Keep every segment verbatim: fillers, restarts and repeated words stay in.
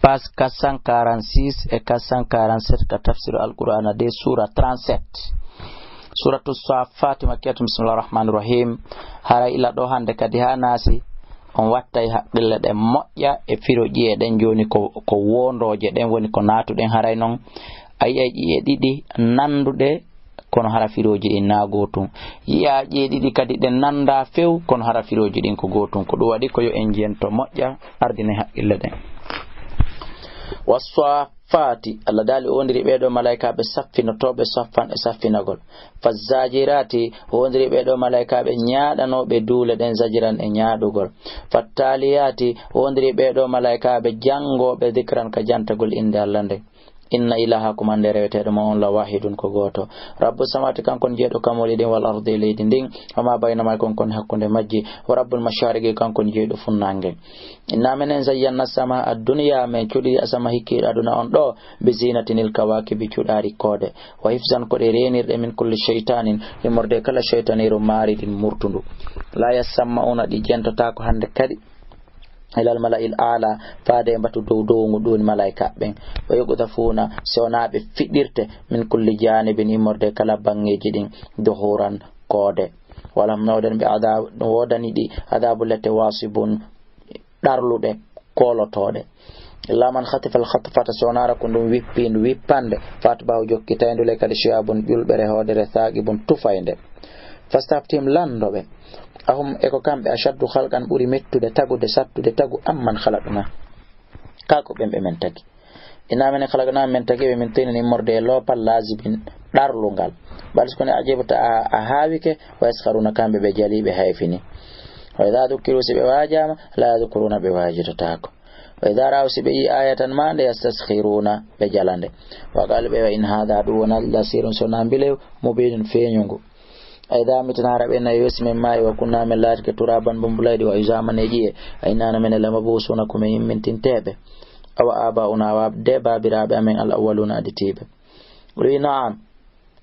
Page quatre cent quarante-six e quatre cent quarante-sept ka tafsiru Alqur'aana de, suura trente-sept. Suuratu Saafaati, makkiyatun, bismillaahi rahmaani rahiim. Haray ila ɗo hannde kadi haa naasi, on wattay haqqille ɗen moƴƴa e firo ƴi'e ɗen. Jooni ko, ko woondooje ɗen woni ko naatuɗen. Haray non a yi'ay ƴi'e ɗiɗi nannduɗe, kono hara firooji ɗin naa gootun. Yi'aa ƴi'e ɗiɗi kadi ɗen nanndaa few, kono hara firooji ɗin ko gootun. Ko ɗum waɗi ko yo en jento moƴƴa, ardinen haqqille ɗen. Wassaafaati, Allah daali, o wondiri ɓee ɗoo malaykaaɓe saffinotooɓe saffan e saffinagol. Fazzaajiraati, o wondiri ɓee ɗoo malaykaaɓe ñaaɗanooɓe duule ɗen zajiran e ñaaɗugol. Fattaaliyaati, o wondiri ɓee ɗoo malaykaaɓe janngooɓe dikran ka jantagol innde Allah nden. Inna ilaahakum, annde reweteeɗo mon on, la waahidun, ko gooto. Rabbu samawaati, kanko woni jeyɗo kammuuli ɗin, wal ardi, e leydi ndin, wa maa baynahumaa, e kon kon hakkunde majji, wa rabbul mashaariqi, kanko woni jeyɗo funnaange. Inna menen zayyanna samaa ad-dunya, men cuɗi asama hikkiiɗo aduna on ɗoo, bi zinatinil kawaakibi, cuɗaari koode, wa hifzan, ko ɗe reenirɗe, min kulli shaytanin, immorde kala shaytaniiru maaridin murtundu. Laa yasma'uuna, ɗi jentotaako hannde kadi, ilal mala'il aala, faade e mbatu dow downgu, ɗum woni malaa'ika ɓen. Wa yuqdafuuna, si wonaa ɓe fiɗirte, min kulli jaanibin, immorde kala baŋŋeeji ɗin, duhuuran, koode. Walahum, no woodani ɓe adab-, no woodani ɗi adaabu lette, waasibun, ɗarluɗe, koolotooɗe. Illaa man khatifal khatfata, si wonaa hara ko ɗum wippiindu wippande, fa atba'ahu, jokkitayndu le kadi, shihaabun, ƴulɓere hoodere, thaaqibun, tufaynde. Fastaftihim, lanndo ɓe. Ahum, e ko kamɓe, ashaddu khalqan, ɓuri mettude tagude, sattude tagu, amman khalaqna, kaa ko ɓen ɓe men tagi. Inna menen khalaqnahum, men tagi ɓe, min tinin, immorde e loopal, laazibin, ɗarlungal. Bal si ko ni, ajibta, a, a haawike, wa yaskharuuna, kamɓe ɓe jalii, ɓe hayfini. Wa idhaa dhukkiruu, si ɓe waajaama, laa yadhkuruuna, ɓe waajitotaako. Wa idhaa ra'aw, si ɓe yii, aayatan, maande, yastaskhiruna, ɓe jalande. Wa qaalu, ɓe wa, in haadha, ɗum wonaa, illa sihrun, so wonaa mbilew, mubiinun, feeñungu. A idhaa mitnaa, hara ɓen nayi, yo si men maayi, wa kunnaa, men laatike, turaaban, mbumbulayɗi, wa izaaman, e ƴi'e, a innaa, no menen, lamabuusuuna, ko men immintinteeɓe? Awa aabaa'unaa, awa de baabiraaɓe amen, al awwaluuna, aditiiɓe. O wi'i, na'am,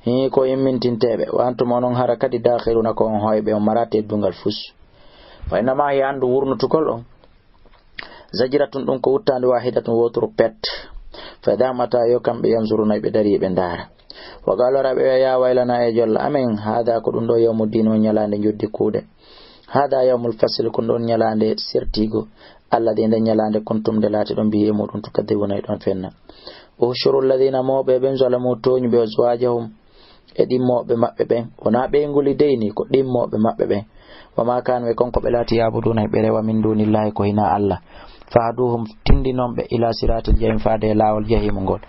hii, ko immintinteeɓe. Wa antum, onon hara kadi, daakhiruuna, ko on hoyɓe, on maraa teddungal fus. Fa innamaa hiya, anndu wurnutugol on, zajratun, ɗum ko wuttaandu, waahidatun, wooturu pet. Fa idhaa hum, ata yo kamɓe, yanzuruuna, ɓe darii, ɓe ndaara. Wa qaalu, hara ɓe, yaa waylanaa, e jolla amen, haadha, ko ɗum ɗoo, yawmu ddiin, woni ñalaande njoddi kuuɗe. Haadha yawmul fasli, ko ɗum ɗoo ñalaande sertiigu. Alladhi, nde ñalaande, kuntum, nde laatiɗon, bihi, e muɗum, tukaddibuuna, hiɗon fenna. Uhshuru alladhiina, mawɓe ɓen, zalamu, tooñuɓe, wa azwaajahum, e ɗimmooɓe maɓɓe ɓen, wonaa ɓeyngu li dey nii, ko ɗimmooɓe maɓɓe ɓen. Wa maa kaanu, e kon ko ɓe laati, ya'buduuna, ɓe rewa, min duunillaahi, ko hinaa Allah. Fahduhum, tindinon ɓe, ilaa siraatil jahiim, faade e laawol jahiimu ngol.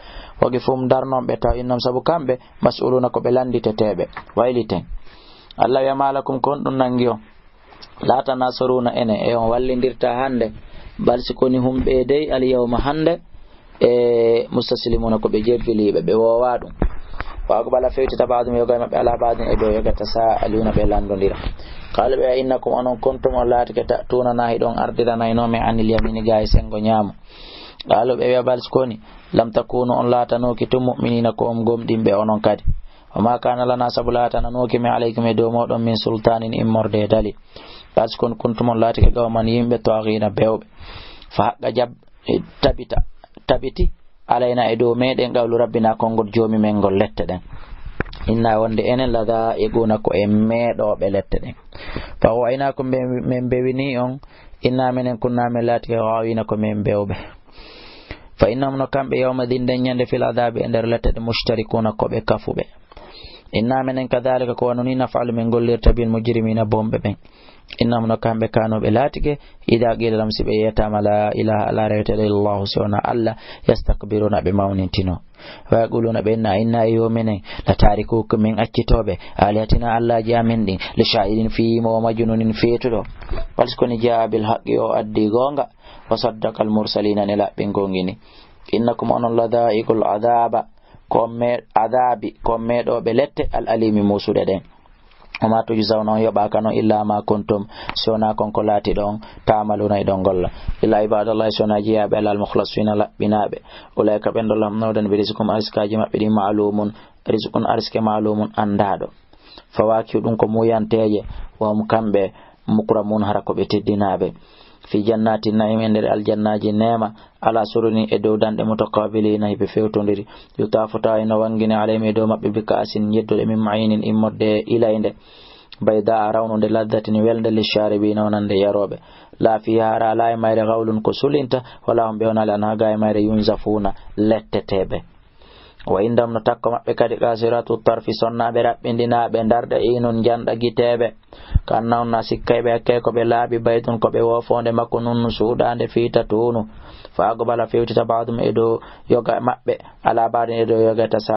Waqifuhum, darnon ɓe taw, innahum, sabu kamɓe, mas'uuluuna, ko ɓe lannditeteeɓe. Wayliten. Allah wi'a, maa lakum, ko honɗum nanngi on? Laa tanaasaruuna, enen e on wallindirtaa hannde. Bal si ko ni, hum, ɓe dey, al yawma, hannde, e mustaslimuuna, ko ɓe jebbeliiɓe, ɓe woowaa ɗum. Wa aqbala, fewtita, ba'duhum, yoga e maɓɓe, alaa ba'din, e dow yoga, tasaa'aluuna, ɓe lanndondira. Qaalu, ɓe, a innakum, onon, kuntum, on laatike, ta'tuunanaa, hiɗon ardiranaynoo men, anil yamiini, gaa e senngo ñaamo. Qaalu, ɓe wi'a, bal si ko ni, lam takuunu, on laatanooki tun, mu'miniina, ko on gomɗinɓe onon kadi. Wa maa kaana lanaa, sabu laatananooki men, alaykum, e dow mooɗon, min sultaanin, immorde e dali. Bal si ko ni, kuntum, on laatike, qawman, yimɓe, taagiina, bewɓe. Fa haqqa, jab-, e tabita, tabiti, alaynaa, e dow meɗen, qawlu rabbinaa, konngol joomi men ngol, lette ɗen. Innaa, wonde enen, lazaa'iquuna, ko en meeɗooɓe lette ɗen. Fa aghwaynaakum, men, men bewinii on, innaa menen, kunnaa, men laatike, ghaawiina, ko men bewɓe. Fa innahum, no kamɓe, yawma idhin, nden ñande, fil adhaabi, e nder lette ɗen, mushtarikuuna, ko ɓe kafuɓe. Innaa menen, kadhaalika, ko wano nii, naf'alu, men gollirta, bil mujrimiina, bonɓe ɓen. Innahum, no kamɓe, kaanu, ɓe laatike, idhaa qiila lahum, si ɓe yeetaama, laa ilaaha, alaa reweteeɗo, illallaahu, si wonaa Allah, yastakbiruuna, ɓe mawnintinoo. Wa yaquluuna, ɓe inna, a inna, e yo menen, la taariku, ko men accitooɓe, aalihatinaa, allaaji amen ɗin, li shaa'irin, fii mo, wa majnuunin, feetuɗo. Bal si ko ni, jaa'a bil haqqi, o addi goonga, wa saddaqal mursaliina, nelaaɓe ɓen goongini. Innakum, onon, lazaa'iqul adhaaba, ko on me-, adhaabi, ko on meeɗooɓe lette, al aliimi, muusuɗe ɗen. Wa maa tujzawna, on yoɓaaka non, illaa maa kuntum, si wonaa kon ko laatiɗon, ta'maluuna, hiɗon golla. Illaa ibaadallaahi, si wonaa jiyaaɓe Allah, al mukhlasiina, laɓɓinaaɓe. Ulaa'ika, ɓen ɗon, lahum, no woodani ɓe, rizqun, arisikaaji maɓɓe ɗin, ma'luumun, rizqun, arisike, ma'luumun, anndaaɗo. Fawaakihu, ɗum ko muuyanteeje, wa hum, kamɓe, mukramuun, hara ko ɓe teddinaaɓe. في جنات النعيم, e nder aljannaaji neema, على سرر, e dow danɗe, متقابلين, hiɓe fewtondiri. يطاف, tawa ina wanngine, عليهم, e dow maɓɓe, بكأس, yedduɗe, من معين, immorde e ilaynde, بيضاء, rawnunde, لذة, welnde, للشاربين, wonande yarooɓe. لا فيها, hara alaa e mayre, غول, ko sulinta, ولا هم, ɓe wonaali, عنها, gaa e mayre, ينزفون, letteteeɓe. وعندهم, no takko maɓɓe kadi, قاصرات الطرف, sonnaaɓe raɓɓindinaaɓe, ndarɗe, عين, njanɗa giteeɓe. كأنهن, sikkay ɓe hakkay ko ɓe laaɓi, بيض, ko ɓe woofoonde, مكنون, suuɗaande, fiita, tuunu. فأقبل, fewtita, بعضهم, e dow yoga maɓɓe, على بعض, e dow yoga, يتساءلون,